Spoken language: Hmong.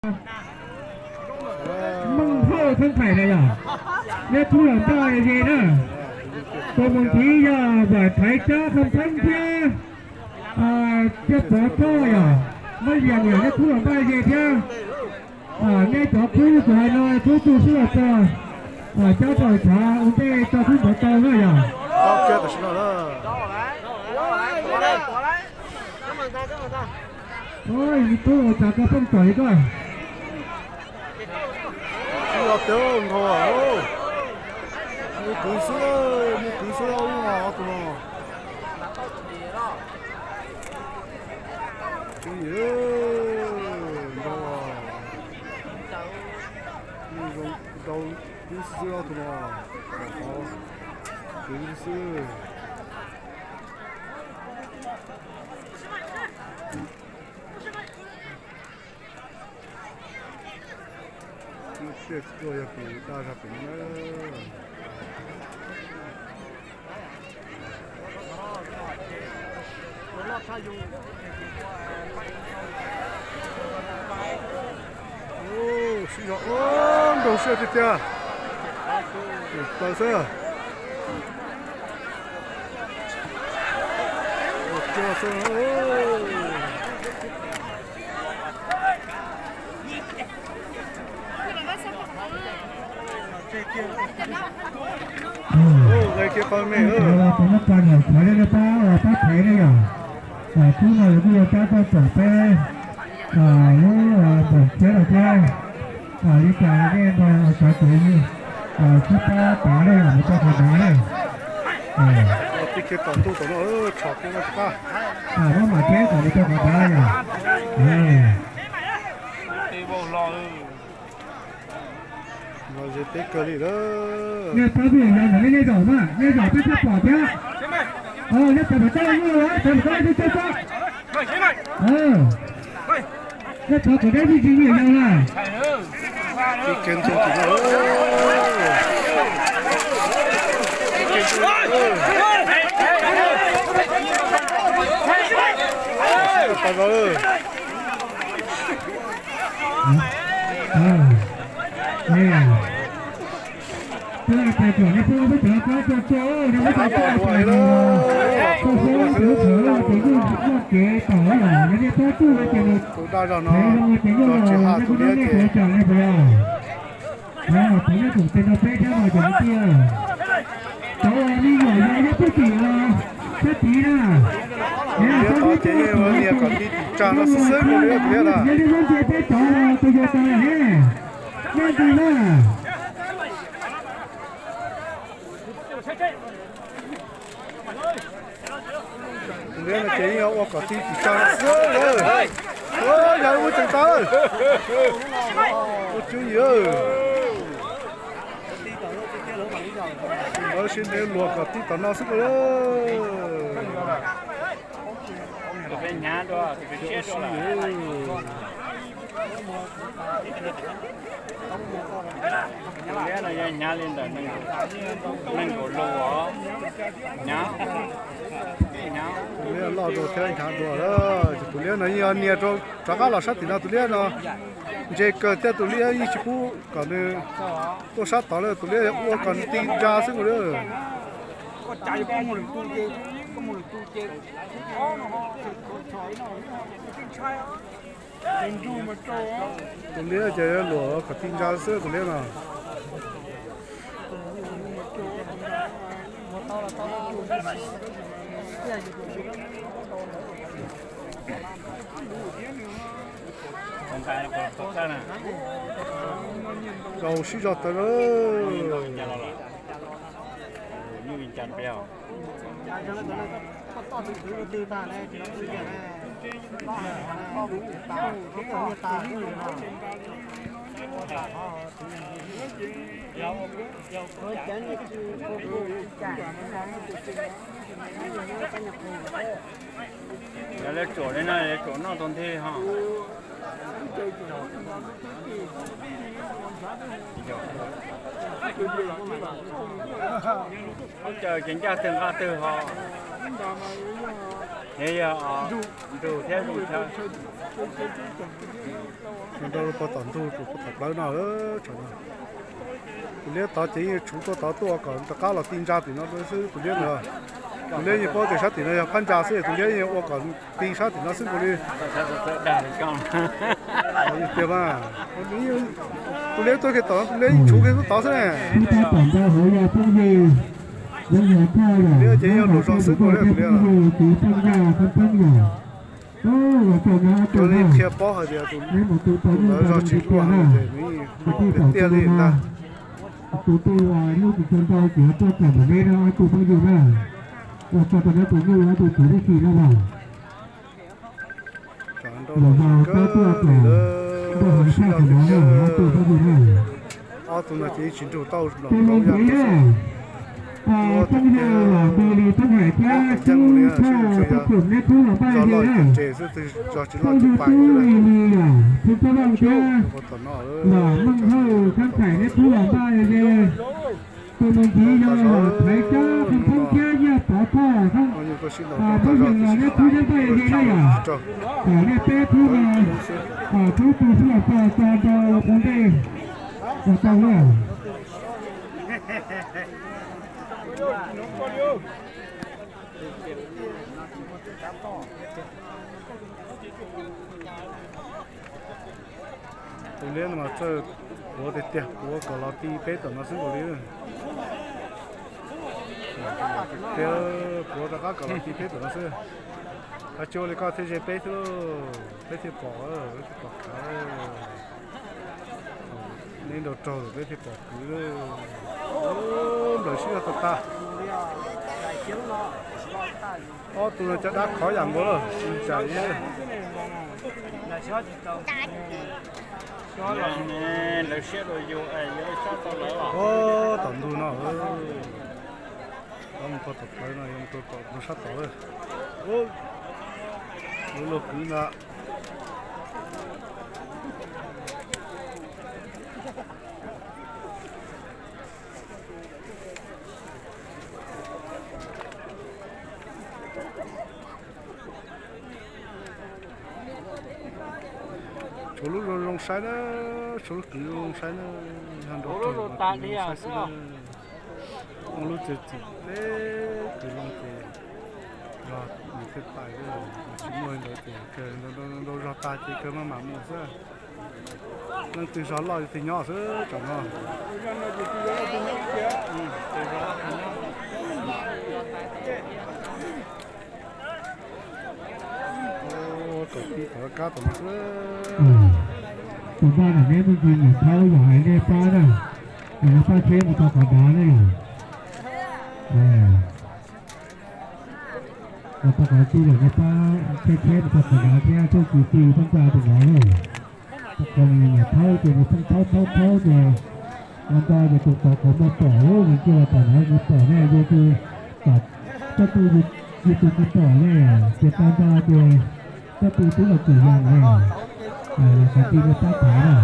Meej Hauj Thoob Thaiv na yog, neb tub los npaj ze na. Tus mus ntxiv yog Vam Thaiv Tsab Thoob Thoob thiab Tsab Pov Tsab yog, Mab Yas yog neb tub los npaj ze thiab. Neb cov khub kuv hais no khub tug sib los txog, cab tau tshav ua ntej tso khub ntawd tau na yog. Tub ua cas koj pheej tsom li koj. Sib los teb nrho, mus kwv xwb, mus kwv xwb ub tus no. Kwv nrho, mus zoo rau kwv xwb tus no. Kwv xwb. Tsiaj txhua yog tus daj zog pem na. Sib zog nrog siab tiag tiag. Tus taw xwb. Tus no pa nyuam qhuav li nej pab, pab thaiv ne yom. Tub no yog kuj yog pab toj tsom peb lub npoom thiab no thiab. Li cas nej nrog cov kwv sib pab tav ne yom, mus rau qhov dav na. Muab mam thiab kom mus rau qhov dav yom. Los ze teb kawg li lawm. Nej pab pib yog ntawm nej, nej zaum mas, nej zaum peb thiaj pom thiab. Nej pab pem toj nyuj, pab pem toj nyuj tso tso. Nej thov kom deb vij tsis nyuam yog na. Tus daj zog no tsis ha tus liab ces. Tus liab tod ces yeej nias kom tib tis tsag no xwb xwb tus liab na. Tus liab no ces yeej ua kom tib tis tsag no xwb. Yog ua tseem tas lawm. Ua tswv yim. Lawv sib ntev luag kom tib tom no xwb. Tus liab no yog hnyav li ntawm nees nkaum lus os. Hnyav. Tus liab loj dua thiab hnyav dua lawm. Tus liab no yeej yog nias rov qab los sab tim no, tus liab no ntse kawg thiab, tus liab yeej tsis pub kom nws tuaj sab tod lawm, tus liab ua kom nws ti ntsa xwb mus lawm. Tus liab ces luag kom ti ntsa xwb tus liab no. Rau sib zog tawv lawm. Yog lawv tsuam li no lawv tsuam noj tau nthej ho. Ub, caw ces ncaj twg nqaj twg ho. Yog, yog, nrug thiab zoo chaw. Nrau rau puag tom ntug rau puag tom plawv no, tsam no. Tus liab tod ces yeej tshuv tuaj tod tuaj kom rov qab los ti ntsa tim no xwb tus liab ntawd. Tus liab yeej paub tias sab tim no yog phab ntsa xwb, tus liab yeej ua kom ti sab tim no xwb nkaus li. Tiag mas, tus liab tuaj kiag tom no, tus liab yeej tshuv kiag tuaj tod xwb ne. Ib pab tom ntawd hauv yog phooj ywg, yog thaj yog, ces yog lus zog xwb tus liab, tus liab. Tus liab qhia paub hais tias tus ntawd zog tsis luaj heev ces nws yeej hmo tiag tiag li ntag. Tus twg hlub tsis tshua ntau ces tuaj kom nws neb no ob tug phooj ywg na. Ua txog rau neb tus nyuj ob tug kwv tij no mas. Los zaum kawg tuaj kom nrog hauv tshaj tom no na ob tug phooj ywg na. Ob tug no ces yeej tsis nrug tau los nkaus yog peb xwb. Phooj ywg los nti li Tub Hais thiab Tub Tshaj, peb khoom neb khub los npaj li na. Phooj ywg tub li li yog Phoo Kab Looj thiab los Meej Hawj Khab Khais neb khub los npaj li. Tus mus ntxiv yog los Thaiv Tsab, Phoo Thoob thiab Yaj Pov Thoj, phooj ywg los neb khub neb npaj li na yom. Kom nej peb khub no, khub twg xwb los tso tso rau ua ntej los tau na. Tus liab no mas txawj puav tiag tiag, puav kom los ti peb tom no xwb nkaus li. Tiag, puav rov qab kom los ti peb tom no xwb. Koj tsis ua li koj thiaj ze peb xwb, peb thiaj pom, peb thiaj pom khav. Neb nrau raug lawm peb thiaj pom kwv. Nplawm sib zog tag tag. Ob tug no cov dab khov yam nkaus lawm, tsam li. Lawv siab dua yus, yus sab tau lawv. Tom ntug no, mus rau tom plawv no, yuav mus rau tom ntug sab tod lawm. Lub lub kwv ntag. Tshuav lub zoo zoo saib na, tshuav lub kwv zoo zoo saib na, yog nrau saib xwb na. Muaj lub txiav txim peb kwv loo ces zog nws thiaj pais, tsis muaj li ntawd ces kawg nrau zog tag ces kawg maj mam mus xwb. Leej twg zog loj twg nyob xwb tam no. Kaum tib tom kab tom no xwb. Tus npaj no neb me ntsis niam thaub yog hais nej pab na, yog nej pab tsheb mus tau qhov dav na yom. Mus tau qhov tij lawm nej pab tsheb tsheb mus tau qhov dav thiab txuj ci tij pab ntsa tus no na. Tau qhov niam thaub ces nws pheej thaub thaub thaub ces ua nto ces tus tod qhov muaj pom nws cia li pom no nws pom ne, yus tus, koj tus, yus tus tsis pom ne, ces tau nto ces koj tus twb los txwm yas ne, los qhov tij nej pab thaiv na.